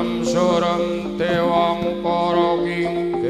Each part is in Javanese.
Surem-surem dewang para kinggeng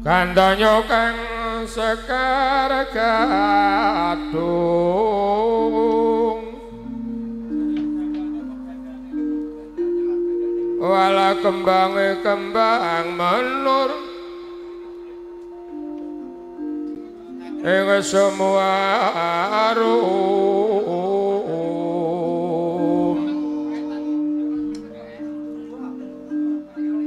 Gandanya kang sekar gadung wala kembange kembang menur ing semua arum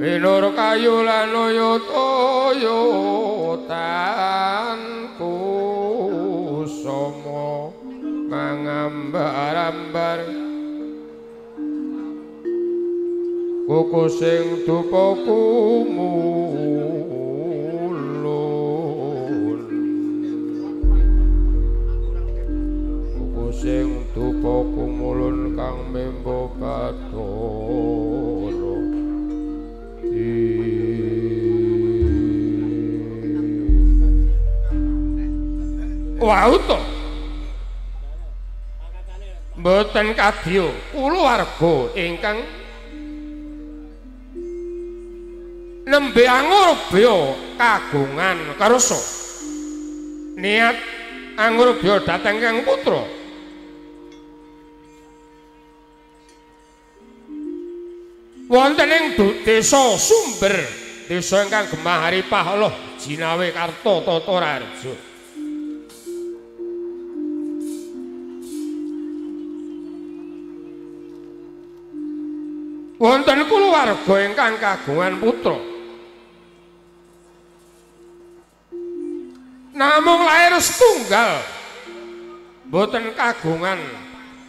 Binur kayu lan uyut-uyutan kusuma mangambar-ambar kuku sing dupa kumulun kuku sing dupa kumulun kang membo bathara. Wau to mboten kadya kulawarga ingkang nembe angurbya kagungan kersa niat angurbya dhateng Kang Putra. Wonten ing desa Sumber, desa ingkang gemah ripah loh jinawe karta tata raharja. Wonten kulawarga ingkang kagungan putra. Namung lair setunggal, mboten kagungan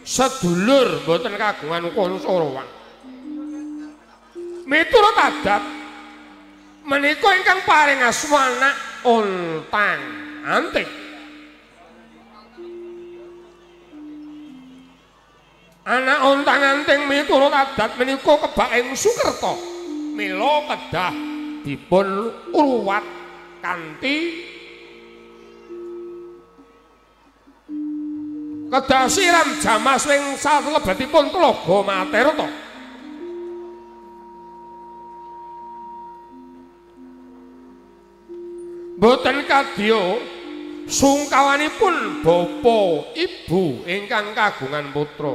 sedulur, mboten kagungan kanca rawang. Miturut adat menika ingkang paring asma anak ontang anting. Anak ontang anting miturut adat menika kebak ing Sukerta, mila kedah dipun ruwat kanthi kedah siram jamas ing salebetipun tlaga Materta. Boten kadya sungkawanipun bapa ibu ingkang kagungan putra.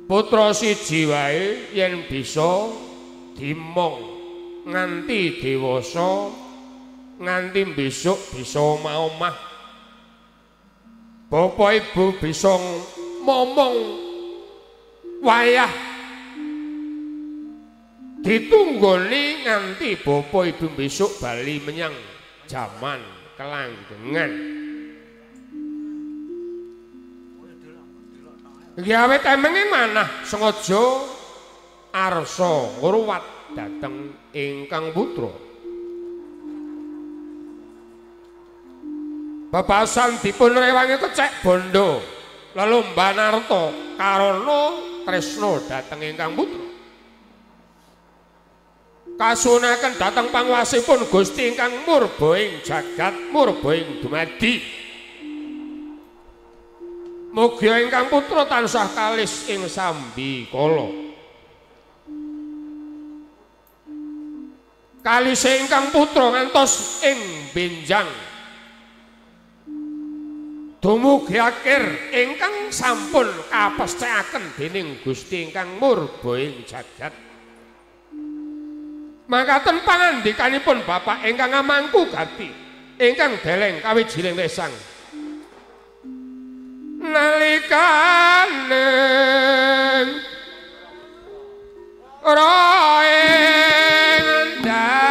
Putra siji wae yen bisa dimong nganti dewasa, nganti besok bisa omah-omah. Bapa ibu bisa momong wayah ditunggoni nganti bapa ibu besok bali menyang jaman kelanggengan. Iki awit emenge manah sengaja arsa ngruwat dhateng ingkang putra. Bebasan dipun rewangi kecek bondo lelomban arta karana tresna dhateng ingkang putra. Kasunaken dhateng panguwasipun Gusti ingkang murba ing jagat murba ing dumadi. Mugia ingkang putra tansah kalis ing sambikala. Kalise ingkang putra ngantos ing benjang. Dumugi akhir ingkang sampun kapesthekaken dening Gusti ingkang murba ing jagat. Makaten pangandikanipun bapak ingkang ngamangku gati ingkang deleng kawijiling lesang. Nalikane roe dalu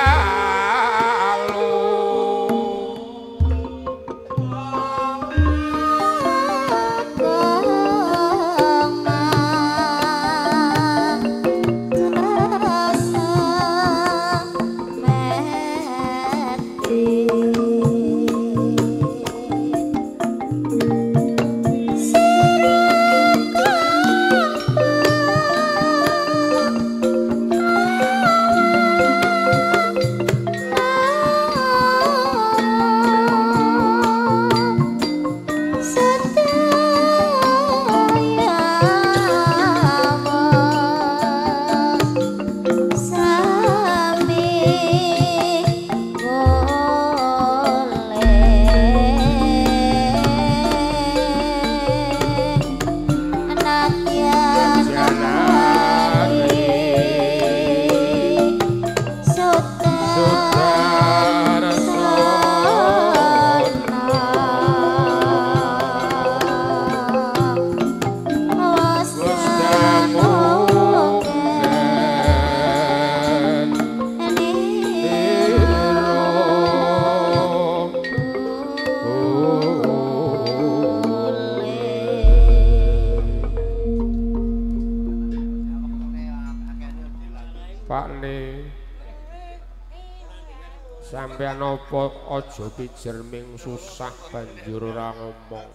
sampeyan apa aja pijer ming susah banjur ora ngomong.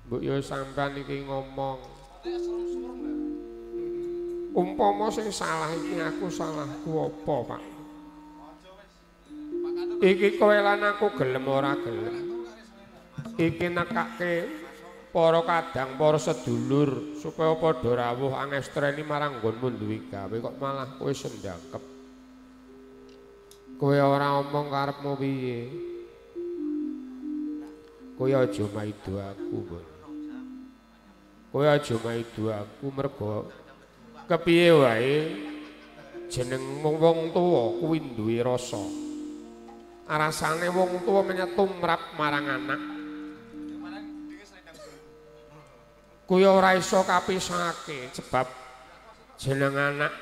Mbok yo sampeyan iki ngomong. Umpama sing salah iki aku salahku apa, Pak? Iki kowe lan aku gelem ora gelem. Iki nekake para kadang para sedulur supaya padha rawuh angestreni marang nggonmu duwe gawe kok malah kowe sendangkep. Kowe ora omong karepmu piye? Kowe aja maido aku, Mbon. Kowe aja maido aku mergo kepiye wae jeneng wong tuwa kuwi duwe rasa. Rasane wong tuwa menyetumrap marang anak. Kuwi ora iso kapisahake sebab jeneng anak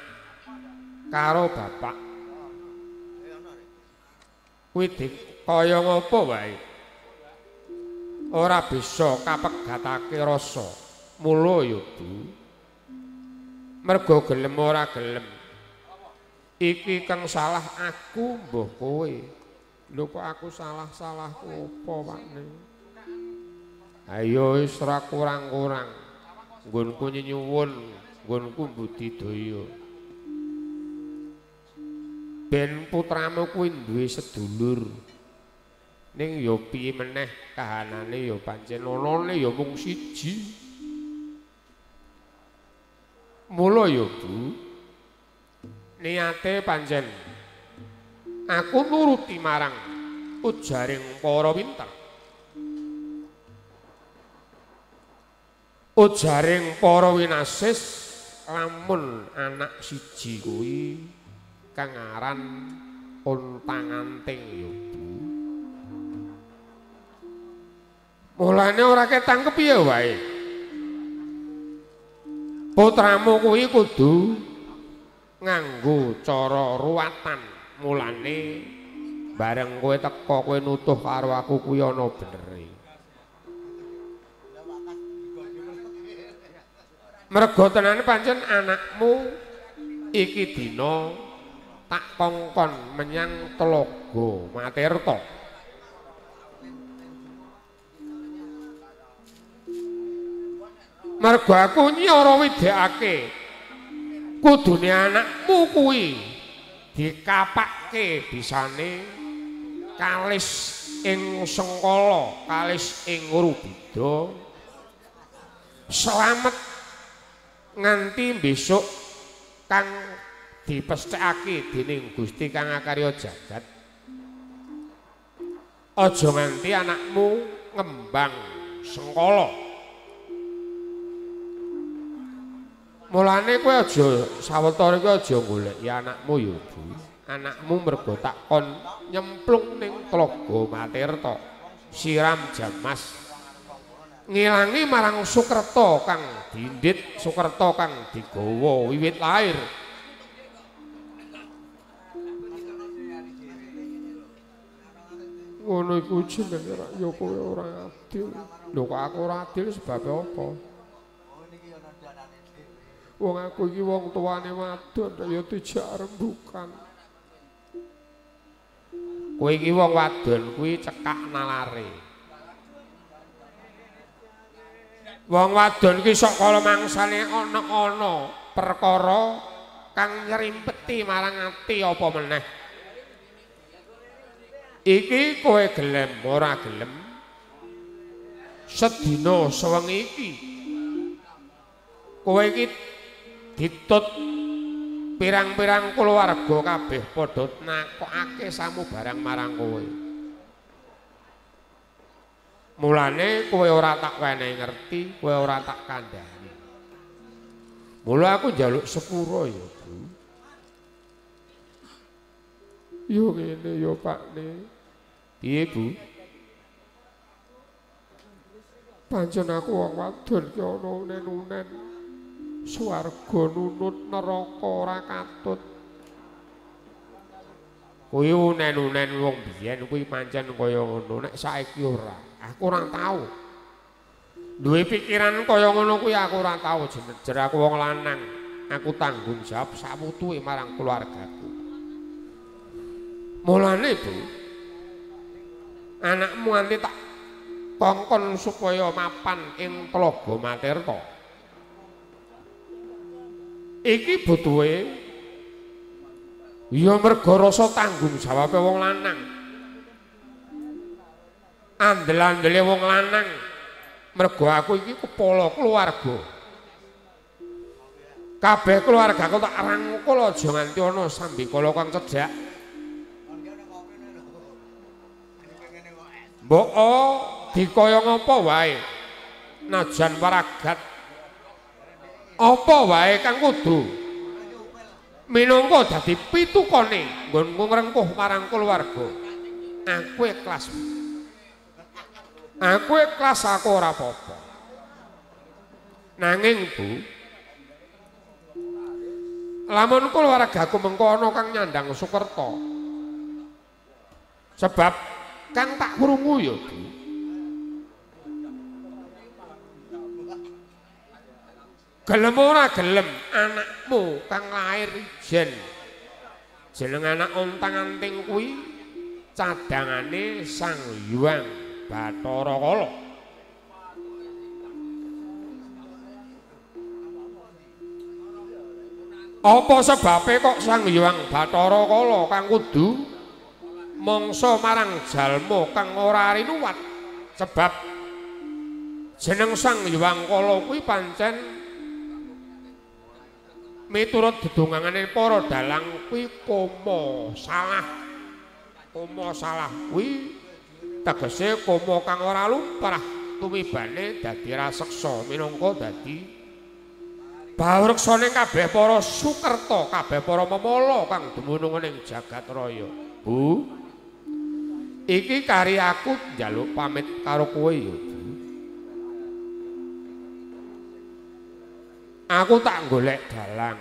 karo bapak kuwi kaya ngapa wae ora bisa kapegatake rasa. Mula ya Bu, mergo gelem ora gelem iki kang salah aku mbuh kowe. Lho kok aku salah-salahku apa, Pakne? Ayo wis ora kurang-kurang nggonku nyuwun, nggonku budidaya ben putramu kuwi duwe sedulur. Ning ya piye meneh kahanane ya pancen onone ya mung siji. Mula ya Bu, niate pancen aku nuruti marang ujaring para pinter. Ujaring para winasis lamun anak siji kuwi kang aran ontang-anting ya Bu. Mulane ora ketangkep ya wae. Putramu kuwi kudu nganggo cara ruwatan. Mulane Bareng kowe teka kowe nutuh karo aku kuwi ana benere. Mergo tenane pancen anakmu iki dina tak kongkon menyang Telaga Matirta. Mergo aku nyara widekake kudune anakmu kuwi dikapake bisane kalis ing Sengkala, kalis ing Rubida. Slamet nganti besok kang dipesthekake dening Gusti kang akarya jagat. Aja nganti anakmu ngembang Sengkala. Mulane kowe aja sawetara iki aja goleki anakmu ya, Bu. Anakmu mergo tak kon nyemplung ning Tlaga Matirta, siram jamas ngilangi marang Sukerta kang dindit, Sukerta kang digawa wiwit lair. Ngono iku jenenge rak ya kowe ora adil. Lho kok aku ora adil sebabe apa? Wong aku iki wong tuane wadon ya dijak rembukan. Kowe iki wong wadon kuwi cekak nalare. Wong wadon iki sok kala mangsane ana-ana perkara kang nyrimpeti marang ati apa meneh. Iki kowe gelem ora gelem sedina sewengi iki kowe iki ditut pirang-pirang keluarga kabeh padha nakokake samubarang marang kowe. Mulane kowe ora tak wenehi ngerti, kowe ora tak kandhani. Mula aku njaluk sepura ya, Bu. Yo ngene yo Pakne. Piye, Bu? Pancen aku wong wadon ki ana unen-unen. Swarga nunut neraka ora katut. Kuwi unen-unen wong biyen kuwi pancen kaya ngono, nek saiki ora. Aku ora tau. Duwe pikiran kaya ngono kuwi aku ora tau, jejer aku wong lanang. Aku tanggung jawab sawutuhe marang keluargaku. Mulane, Bu, anakmu nganti tak kongkon supaya mapan ing Tlaga Matirta. Iki butuhe ya mergo rasa tanggung jawabe wong lanang. Andel-andele wong lanang. Mergo aku iki kepala keluarga. Kabeh keluargaku tak rangkul aja nganti ana sambikala kang cedhak. Mbok dikaya ngapa wae najan waragat apa wae kang kudu minangka dadi pitukane nggonku ngrengkuh marang keluarga. Aku ikhlas. Aku ikhlas, aku ora apa-apa. Nanging, Bu, lamun keluargaku mengko ana kang nyandang Sukerta. Sebab kang tak krungu ya, Bu, gelem ora gelem anakmu kang lair ijen jeneng anak ontang-anting kuwi cadangane Sang Hyang Bathara Kala. Apa sebabe kok Sang Hyang Bathara Kala kang kudu mangsa marang jalma kang ora rinuwat? Sebab jeneng Sang Hyang Kala kuwi pancen miturut dedongangane para dalang kuwi koma salah. Koma salah kuwi tegese koma kang ora lumrah tumibane dadi raseksa minangka dadi bawreksane kabeh para sukerta, kabeh para memala kang dumunung ning jagat raya. Bu, iki kari aku njaluk pamit karo kowe ya, Bu. Aku tak golek dalang.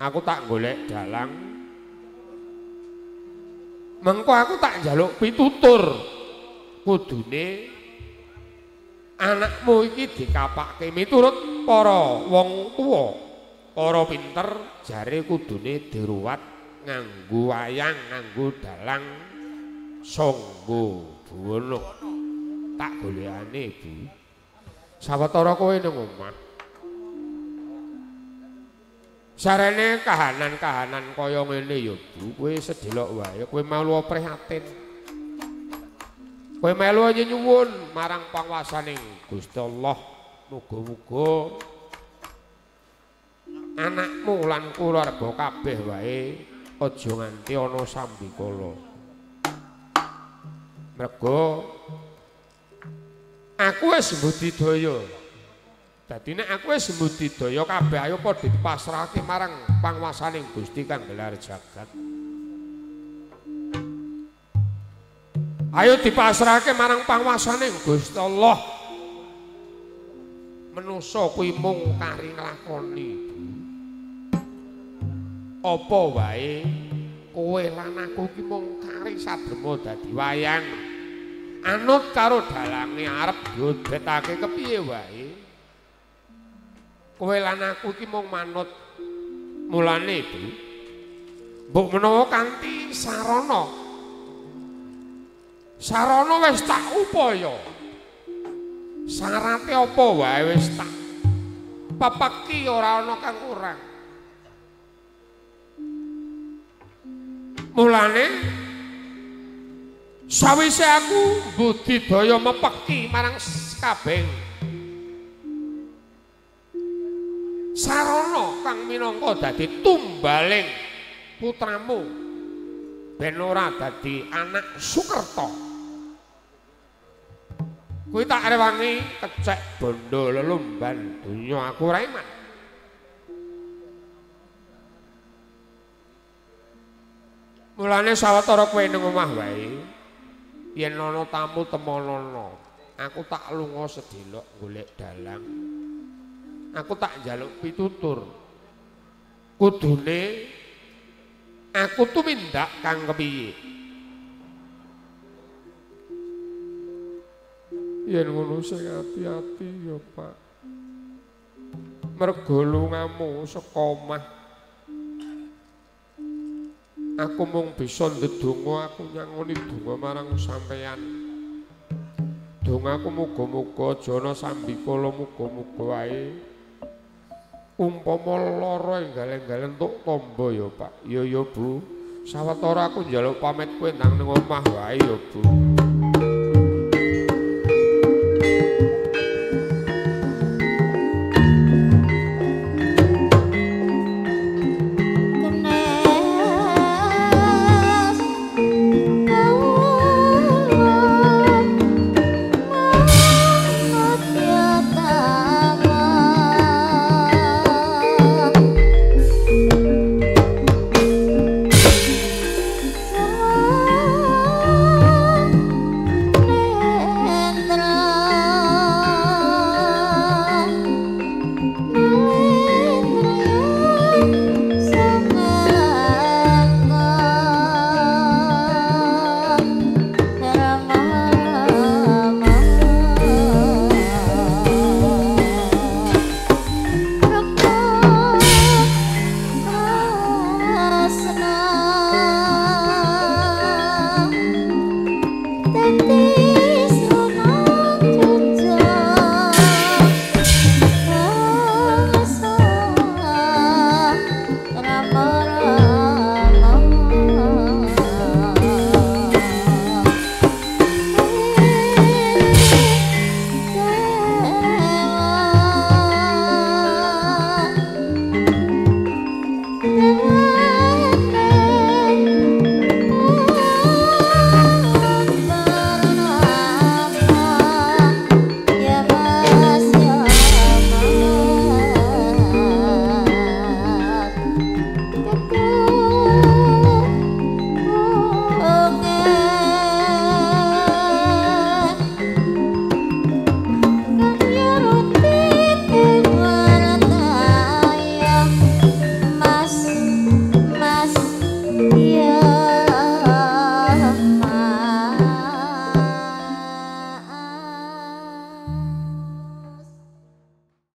Aku tak golek dalang Mengko aku tak njaluk pitutur. Kudune anakmu iki dikapake miturut para wong tuwa, para pinter jare kudune diruwat nganggo wayang, nganggo dalang Sangga Buwana. Tak golekane, Bu. Sawetara kowe ning omah. Sarene kahanan-kahanan kaya ngene ya, Bu, kowe sedelok wae, kowe melu prihatin. Kowe melu nyuwun marang panguwasaning Gusti Allah, muga-muga anakmu lan kulawarga kabeh wae aja nganti ana sambikala. Mergo aku wis mbudidaya. Dadi nek aku wis mbudidaya kabeh ayo padha dipasrahake marang panguwasaning Gusti kang gelar jagat. Ayo dipasrahake marang panguwasaning Gusti Allah. Manusa kuwi mung kari nglakoni. Apa wae kowe lan aku ki mung kari sadrema dadi wayang. Anut karo dalange arep diobetake kepiye wae. Kowe lan aku iki mung manut. Mulane, Bu, mbok menawa kanthi sarana. Sarana wis tak upaya. Syarate apa wae wis tak pepeki, ora ana kang kurang. Mulane sawise aku budidaya mepeki marang kabeh sarana kang minangka dadi tumbaling putramu ben ora dadi anak Sukerta. Kuwi tak rewangi kecek bondo lelumban donya aku ora iman. Mulane sawetara kowe ning omah wae yen ana tamu temonono, aku tak lunga sedelok golek dalang. Aku tak njaluk pitutur. Kudune aku tumindak kang kepiye? Yen ngono sing ati-ati ya, Pak. Mergo lungamu saka omah aku mung bisa ndedonga, aku nyangoni donga marang sampeyan. Dongaku muga-muga aja ana sambikala, muga-muga wae umpama lara enggal-enggal entuk tamba ya, Pak. Ya ya, Bu. Sawetara aku njaluk pamit kowe ndang ning omah wae ya, Bu.